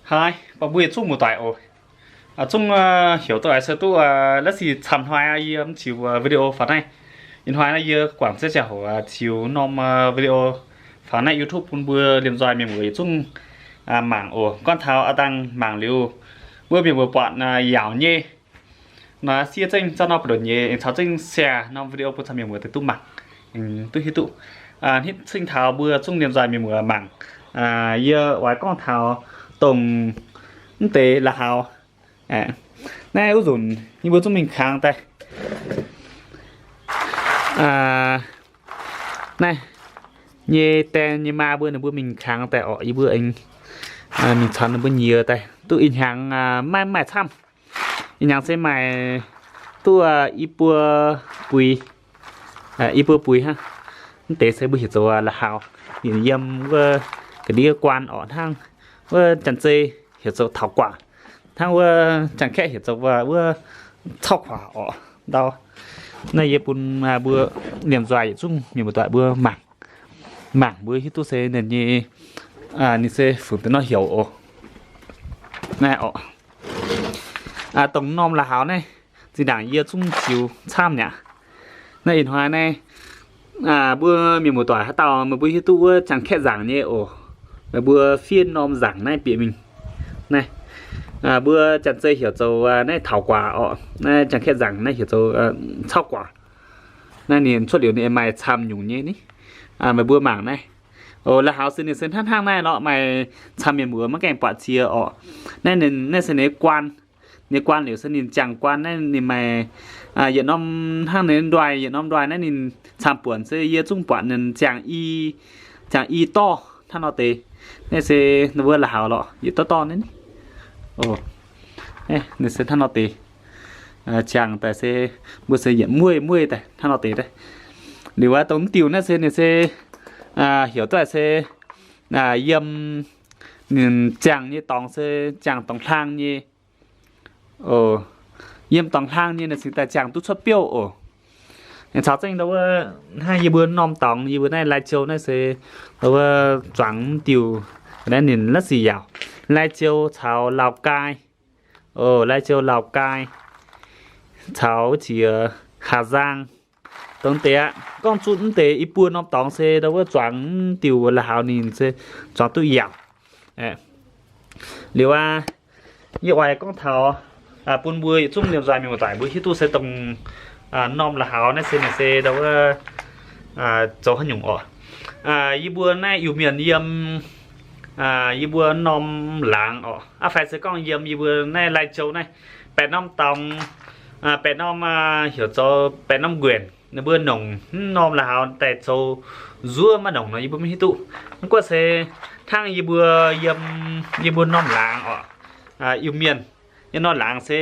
Haaix, buatc mbuo yietc zungv muoz-doic oc. Zungv heuc duqv se duqv la'sic camv hnoi yie mv ziux video faaux naaiv. Ih hnoi naaiv yie guangc ziex ziangh hoc ziux norm video faaux naaiv YouTube bun mbuo liemh nzoih mienh muoz yietc zungv mangc oc. Gorngv taux a'dangh mangc liuz, mbuo mienh muoz buatc yaauc nyei nor, siev zengv zauv norm buoz-ndoqv nyei, aengx caux zengv share norm video bun camv mienh muoz deix duqv mangc, duqv hiuv duqv. Hnitv cing taux mbuo zungv liemh nzoih mienh muoz mangc. Yie oix gorngv taux dongh mv deix la'haux. Naaiv wuov nzunc yie mbuo zungv mingh kangx daaih. Naaiv nyei die nyei maa mbuo ninh mbuo mingh kangx daaih orqc, yie mbuo aengx mingh caux ninh mbuo nyiex daaih. Duqv ih hnyangx maiv maaih camv. Ih hnyangx se maaih duqv i buo buix, i buo buix hnangv. Mv deix se mbuo heuc zoux la'haux, ninh yiem wuov ga'ndiev guaan orqc, hnangv wuov Janx-Zei heuc zoux taux guaac, hnangv wuov Janx-Kaeqv heuc zoux wuov cauv kuaax orqc ndau. Naaiv yie bun mbuo liemh nzoih yietc zungv mienh muoz-doic mbuo mangc, mangc mbuo hiuv duqv se ninh nyei, ninh se funx deix nor heuc oc. Naaiv orqc, dongh norm la'haux naaiv zinh ndaangc yie zungv ziux camv mi'aqv. Naaiv ih hnoi naaiv mbuo mienh muoz-doic haaix dauh meih mbuo hiuv duqv wuov Janx-Kaeqv nzaangc nyei oc, meih mbuo fiev norm nzaangc naaiv bieqc mingh. Naaiv mbuo Janx-Zei heuc zoux naaiv taux guaax orqc, naaiv Janx-Kaeqv nzaangc naaiv heuc zoux cauv guaax. Naaiv ninh cuotv liuz ninh maaih camv nyungc nyei ni. Meih mbuo mangc naaiv. La'haux se ninh se hnangv hnangv naaiv lorqc, maaih camv mienh muoz maiv gaengh buatc ziex orqc. Naaiv ninh, naaiv se ninh guaan. Ninh guaan liuz se ninh ziangh guaan naaiv ninh maaih yietc norm hnangv ninh ndoih, yietc norm ndoih naaiv ninh camv buonc se yie zungv buatc ninh ziangh i, ziangh i dorh hnangv nor deix. Naaiv se wuov la'haux lorqc, yietc dorh dorh naaiv ni. Ninh se hnangv nor deix. Ziangh daaih se mbuo se yietc mueiz mueiz daaih hnangv nor deix. Liuz aqv, dongh mv diuh naaiv se ninh se heuc duqv se yiem ninh ziangh nyei dorngx se ziangh dorngx hlang nyei. Yiem dorngx hlang nyei ninh cingx daaih ziangh duqv cuotv biouv oc. Caux zengv ndau wuov hnangv yie mbuo norm dorngx, yie mbuo naaiv Lai Châu naaiv se ndau wuov zuangx mv diuh naaiv ninh la'sic yaauc. Lai Châu caux Lào Cai, Lai Châu Lào Cai caux wuov ziex Hà Giang. Dongh deix aqv, gorngv zunv mv deix i buo norm dorngx se ndau wuov zuangx mv diuh la'haux ninh se zuangx duqv yaauc. Liuz aqv, yie oix gorngv taux bun mbuo yietc zungv liemh nzoih mienh muoz-doic mbuo hiuv duqv se dongh norm la'haux naaiv se ninh se ndau wuov zoux haaix nyungc orqc. Yie mbuo naaiv Iu-Mienh yiem yie mbuo norm laangz orqc, aqv fai se gorngv yiem yie mbuo naaiv Lai Châu naaiv, baeqc norm dorngx, baeqc norm, heuc zoux baeqc norm nquenc, ninh mbuo nongc mv norm la'haux daaih zoux nzuov maiv nongc nor yie mbuo maiv hiuv duqv. Mv gunv se hnangv yie mbuo yiem yie mbuo norm laangz orqc, Iu-Mienh yiem norm laangz se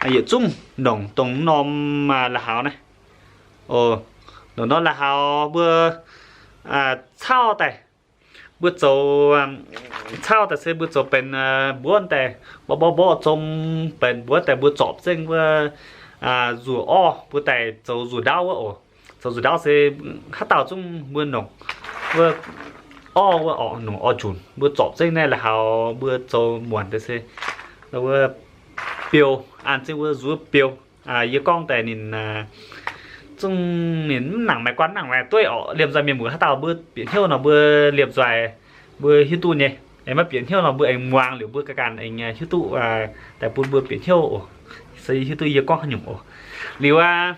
yietc zungv nongc dongh norm la'haux naaiv. Nongc norm la'haux mbuo cauv daaih, mbuo zoux cauv daaih se mbuo zoux benx mbuonv daaih, mborqv mborqv mborqv zong benx mbuonv daaih mbuo zorpc zengv wuov nzuoqc orv mbuo daaih zoux nzuoqc ndaauv wuov oc. Zoux nzuoqc ndaauv se haaix dauh zungv mbuo nongc wuov orv wuov orqc, nongc orv junc mbuo zorpc zengv naaiv la'haux mbuo zoux muonc daaih se wuov biou, an zengv wuov nzuov biou. Yie gorngv daaih ninh zungv ninh mv nangc maaih guanh, mv nangc maaih dueiv orqc. Liemh nzoih mienh muoz haaix dauh mbuo bieqc hnyouv nor mbuo liemh nzoih mbuo hiuv duqv nyei. Aengx maiv bieqc hnyouv nor mbuo aengx muangx liuz mbuo ganh ganh aengx hiuv duqv daaih bun mbuo bieqc hnyouv oc. Se hiuv duqv yie gorngv haaix nyungc oc. Liuz aqv,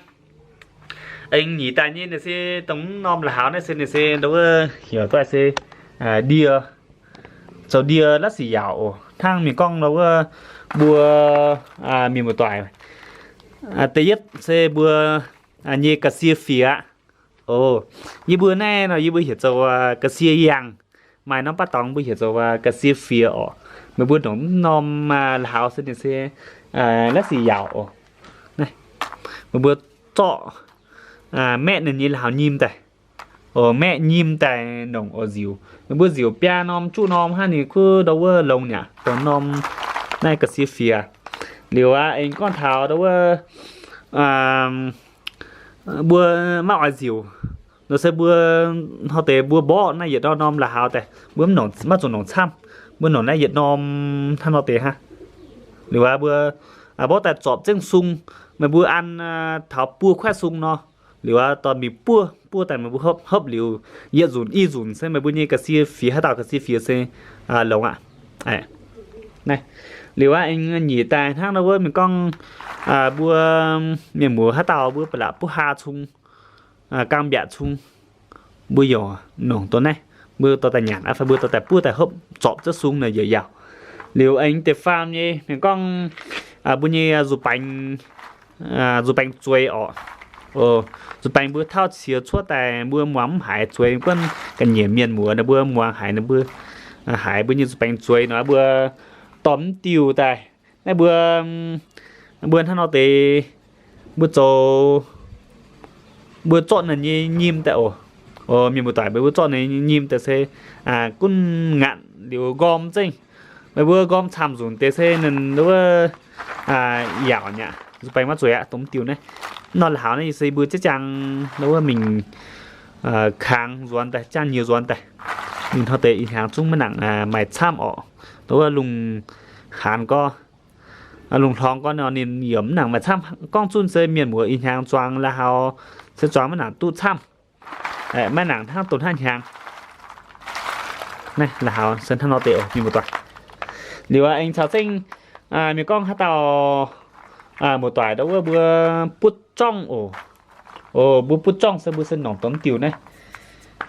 aengx nyic daaih nyei naaiv se dongh mv norm la'haux naaiv se ninh se ndau wuov heuc duqv se ndie, zoux ndie la'sic yaauc oc. Hnangv mienh gorngv ndau wuov mbuo mienh muoz-doic, da'yietv se mbuo nyei ga'sie fiex aqv. Oc, yie mbuo naaiv nor yie mbuo heuc zoux ga'sie yangh. Maaih norm baav dorngx mbuo heuc zoux ga'sie fiex orqc. Meih mbuo nongc mv norm la'haux se ninh se la'sic yaauc oc. Meih mbuo zorqv maeqv ninh nyei la'haux nyim daaih. Oc, maeqv nyim daaih nongc oc nziux. Meih mbuo nziux biaa norm juqv norm hnangv ninh kuv ndau wuov longx nyei aqv. Dongh norm naaiv ga'sie fiex. Liuz aqv, aengx gorngv taux ndau wuov mbuo maiv oix nziux nor se mbuo hnoi deix mbuo mborqv naaiv yietc norm norm la'haux daaih, mbuo mv nongc, maiv zuqc nongc camv. Mbuo nongc naaiv yietc norm hnangv nor deix hnangv. Liuz aqv, mbuo mborqv daaih zorpc zengv sung, meih mbuo an taux buo kuaaiv sung nor. Liuz aqv, dorh mingh buov, buov daaih meih mbuo hopv, hopv liuz yietc nzunc i nzunc se meih mbuo nyei ga'sie fiex, haaix dauh ga'sie fiex se longx aqv. Liuz aqv, aengx nyic daaih hnangv nor wuov mingh gorngv mbuo mienh muoz haaix dauh mbuo ba'laqc buov haa cung, gaang mbiaatc cung, mbuo yaac nongc dongh naaiv, mbuo dorh daaih nyanc aqv fai mbuo dorh daaih buov daaih hopv zorpc zengv sung naaic yaac yaauc. Liuz aengx deix faam nyei mienh gorngv mbuo nyei nzuqc baengx, nzuqc baengx zueiz orqc. Nzuqc baengx mbuo tauv qiex cuotv daaih mbuo muangx mv haiz zueiz, guonv ga'nyiec mienh muoz ninh mbuo muangx haiz ninh mbuo, haiz mbuo nyei nzuqc baengx zueiz nor mbuo dorh mv diuh daaih. Naaiv mbuo, mbuo hnangv nor deix, mbuo zoux, mbuo zorqv ninh nyei nyim daaih oc. Mienh muoz-doic, mbuo zorqv ninh nyei nyim daaih se gunv ngaatc liuz nqorm zengv. Meih mbuo nqorm camv nzunc deix se ninh wuov yaauc nyaqc, nzuqc baengx maiv zueiz aqv, dongh mv diuh naaiv. Nor la'haux naaiv se mbuo jiex jaang wuov mingh kangx nzuonx daaih, jaang nyiec nzuonx daaih. Ninh hnoi deix ih hnyangx zungv maiv nangc maaih camv orqc. Wuov lungh haanz gorngv, lungh hlorngx gorngv nor ninh yaac mv nangc maaih camv. Gorngv zunv se mienh muoz ih hnyangx zuangx la'haux se zuangx maiv nangc duqv camv. Maiv nangc hnangv dongh hnangv hnyangx. Naaiv la'haux se hnangv nor deix oc, mienh muoz-doic. Liuz aengx caux zengv mienh gorngv haaix dauh muoz-doic ndau wuov mbuo butv zorngv oc. Mbuo butv zorngv se mbuo se nongc dongh diuh naaiv.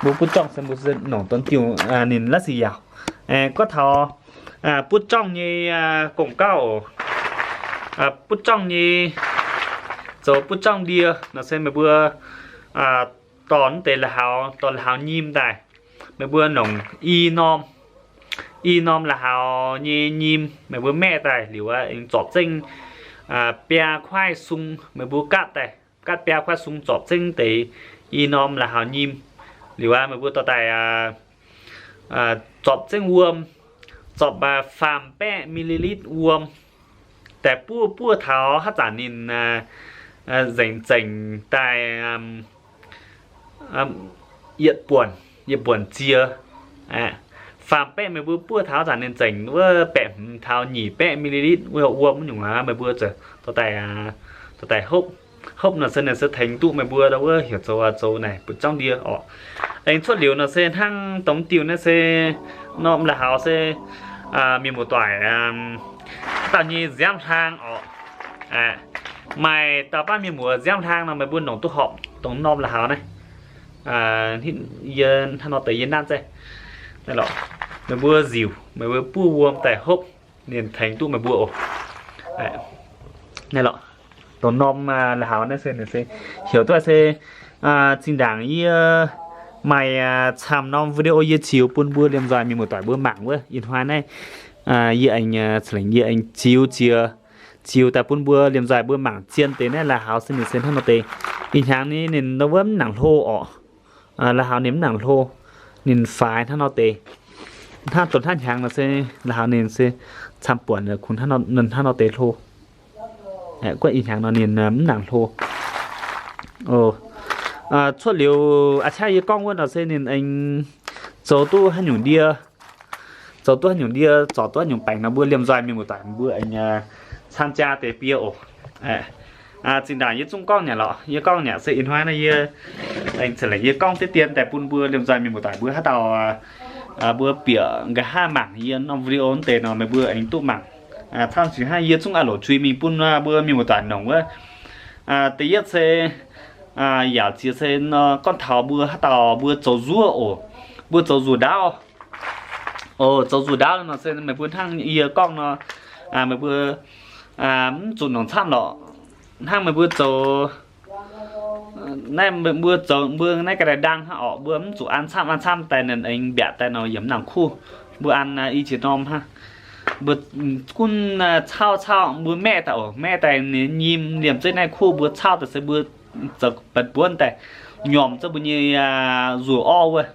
Mbuo butv zorngv se mbuo se nongc dongh diuh ninh la'sic yaauc. Gorngv taux butv zorngv nyei gong-gauv oc. Butv zorngv nyei, zoux butv zorngv ndie nor se meih mbuo dorh deix la'haux, dorh la'haux nyim daaih. Meih mbuo nongc i norm, i norm la'haux nyei nyim meih mbuo maeqv daaih liuz aengx zorpc zengv biaa kuaaiv sung meih mbuo gaatv daaih. Gaatv biaa kuaaiv sung zorpc zengv deix i norm la'haux nyim. Liuz aqv, meih mbuo dorh daaih zorpc zengv wuom, zorpc faam baeqv mililitv wuom daaih buov, buov taux haaix zanc ninh nzengc, nzengc daaih yietc buonc, yietc buonc ziex. Faam baeqv meih mbuo buov taux haaix zanc ninh nzengc wuov baeqv hmz taux nyic baeqv mililitv wuov wuom wuov nyungc aqv, meih mbuo dorh daaih, dorh daaih hopv. Hopv nor se ninh se tengx duqv meih mbuo ndau wuov heuc zoux, zoux naaic butv zorngv ndie orqc. Aengx cuotv liuz nor se hnangv dongh diuh naaiv se norm la'haux se mienh muoz-doic haaix dauh nyei nziaamv hlang orqc. Maaih dauh baav mienh muoz nziaamv hlang nor meih mbuo nongc duqv horpc dongh norm la'haux naaiv. Yie hnangv nor deix yie nanv zengv. Naaiv lorqc, meih mbuo nziux, meih mbuo buov wuom daaih hopv, ninh tengx duqv meih mbuo oc. Naaiv lorqc, dongh norm la'haux naaiv se, se heuc duqv se zinh ndaangc yie maaih camv norm video yie ziux bun mbuo liemh nzoih mienh muoz-doic mbuo mangc wuov. Ih hnoi naaiv yie aengx, yie aengx ziux jiex, ziux daaih bun mbuo liemh nzoih mbuo mangc zien deix naaiv la'haux se ninh se hnangv nor deix. Ih hnyangx ni ninh ndau wuov mv nangc hlo orqc. La'haux ninh mv nangc hlo, ninh faix hnangv nor deix. Hnangv dongh hnangv hnyangx nor se la'haux ninh se camv buonc kungx hnangv nor deix hlo. Guov ih hnyangx nor ninh mv nangc hlo. Cuotv liuz a'ciangv yie gorngv wuov nor se ninh aengx zoux duqv haaix nyungc ndie, zoux duqv haaix nyungc ndie, zorc duqv haaix nyungc baengc nor mbuo liemh nzoih mienh muoz-doic mbuo aengx camv jaa deix bie oc. Zinh ndaangc yie zungv gorngv nyei lorqc, yie gorngv nyei se ih hnoi naaiv yie aengx ceix lengc yie gorngv deix dien daaih bun mbuo liemh nzoih mienh muoz-doic mbuo haaix dauh mbuo bieqc nqa'haav mangc yie norm video deix nor meih mbuo aengx duqv mangc. Camv jiex hnangv yie zungv a'loc zuiz mingh bun mbuo mienh muoz-doic nongc wuov. Da'yietv se yaac ziex se nor gorngv taux mbuo haaix dauh mbuo zoux nzuov oc, mbuo zoux nzuqc ndaauv. Oc, zoux nzuqc ndaauv nor se meih mbuo hnangv yie gorngv nor, meih mbuo mv zuqc nongc camv lorqc. Hnangv meih mbuo zoux naaiv, mbuo zoux mbuo naaiv ga'naaiv ndaang hnangv orqc, mbuo mv zuqc an camv, an camv daaih ninh aengx mbiaatc daaih nor yiem nangc kuv. Mbuo an i jiex norm hnangv. Mbuo gunv cauv cauv mbuo maeqv daaih oc, maeqv daaih ninh nyim liemh zeiv naaiv kuv mbuo cauv daaih se mbuo zoux benx buonv daaih nyormh zouv mbuo nyei nzuqc orv wuov.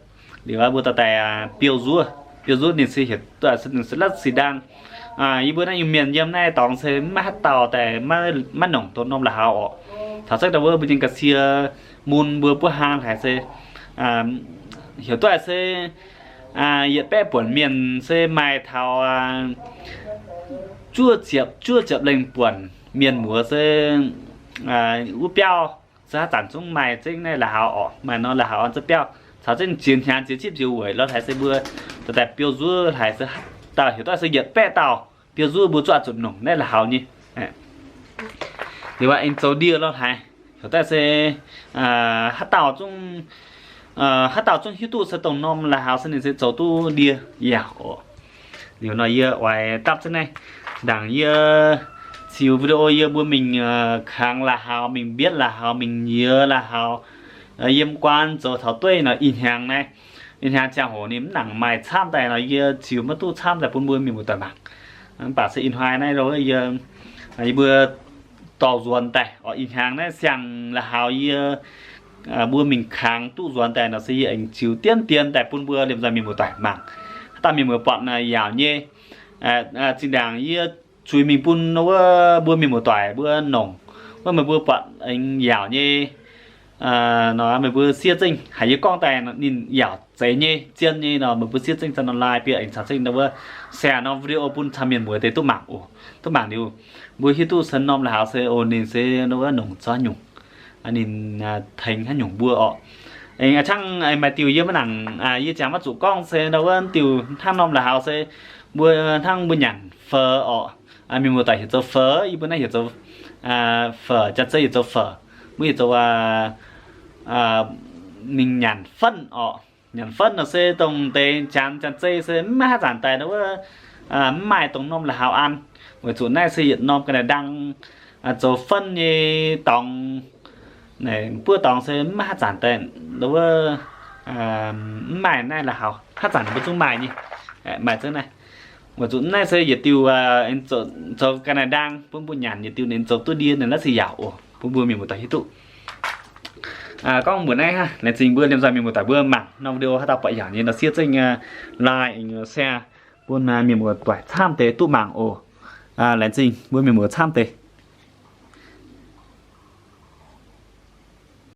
Liuz mbuo dorh daaih biou nzuov, biou nzuov ninh se heuc duqv se ninh se latv sic ndaang. Yie mbuo naaiv Iu-Mienh yiem naaiv dorngx se maiv haaix dauh daaih maiv nongc dongh norm la'haux orqc. Taux zengv daaih wuov mbuo nyei ga'sie mun mbuo buov haan haic se heuc duqv se Yietc baeqv buonc mienh se maaih taux juov ziepc, juov ziepc lengh buonc mienh muoz se wuov biauv se haaix zanc zungv maaih zengv naaiv la'haux orqc. Maaih nor la'haux an zengv biauv caux zengv ziex hnyangx ziex cipv nziouv weic lorz haiz se mbuo daaih biouv nzuov haiz se dauh heuc duqv se yietc baeqv dauh biouv nzuov mbuo zuqc zuqc nongc naaiv la'haux nyei. Liuz aengx zoux ndie lorz haiz heuc daaih se haaix dauh zungv, haaix dauh zungv hiuv duqv se dongh norm la'haux se ninh se zoux duqv ndie yaac oc. Liuz nor yie oix dapv zengv naaiv ndaangc yie ziux video yie mbuo mingh kangx la'haux, mingh mbietv la'haux, mingh nyiex la'haux, yiem guaan zoux taux dueiv nor ih hnyangx naaiv, ih hnyangx ziangh hoc ninh mv nangc maaih camv daaih nor yie ziux maiv duqv camv daaih bun mbuo mienh muoz-doic mangc. Mv baac se ih hnoi naaiv yie, yie mbuo dorh nzuonx daaih oc. Ih hnyangx naaiv siang la'haux yie mbuo mingh kangx duqv nzuonx daaih nor se yie aengx ziux dienv dien daaih bun mbuo liemh nzoih mienh muoz-doic mangc. Haaix dauh mienh muoz buatc yaauc nyei, zinh ndaangc yie zuiz mingh bun wuov mbuo mienh muoz-doic mbuo nongc, wuov meih mbuo buatc aengx yaauc nyei nor meih mbuo siev zengv haiz yie gorngv daaih ninh yaauc zeiz nyei zien nyei nor meih mbuo siev zengv zan nor like bie aengx caux zengv wuov share norm video bun camv mienh muoz deix duqv mangc oc. Duqv mangc liuz mbuo hiuv duqv se norm la'haux se oc ninh se wuov nongc zoux haaix nyungc, ninh tengx haaix nyungc mbuo orqc. Aengx a'ciangv maaih diuh yie maiv nangc, yie ziangx maiv zuqc gorngv se wuov diuh hnangv norm la'haux se mbuo hnangv mbuo nyanc faux orqc. Mienh muoz-doic heuc zoux faux, yie mbuo naaiv heuc zoux faux, Janx-Zei heuc zoux faux, mbuo heuc zoux mingh nyanc fenv orqc. Nyanc fenv nor se dongh deix Janx, Janx-Zei se mv maaih haaix zanc daaih wuov, mv maaih dongh norm la'haux an. Weic zuqc naaiv se yietc norm ga'naaiv-ndaang zoux fenv nyei dorngx. Buov dorngx se mv maaih haaix zanc daaih wuov, mv maaih naaiv la'haux, haaix zanc ninh mbuo zungv maaih nyei. Maaih zengv naaiv. Weic zuqc naaiv se yietc diuh zoux ga'naaiv-ndaang bun mbuo nyanc, yietc diuh ninh zoux duqv ndie, ninh naaiv se yaauc oc, bun mbuo mienh muoz-doic hiuv duqv. Gorngv mbuox naaiv hnangv, laengz zingh mbuo liemh nzoih mienh muoz-doic mbuo mangc norm video haaix dauh buatc yaauc nyei nor siev zengv like, share bun mienh muoz-doic camv deix duqv mangc oc. Laengz zingh mbuo mienh muoz camv deix.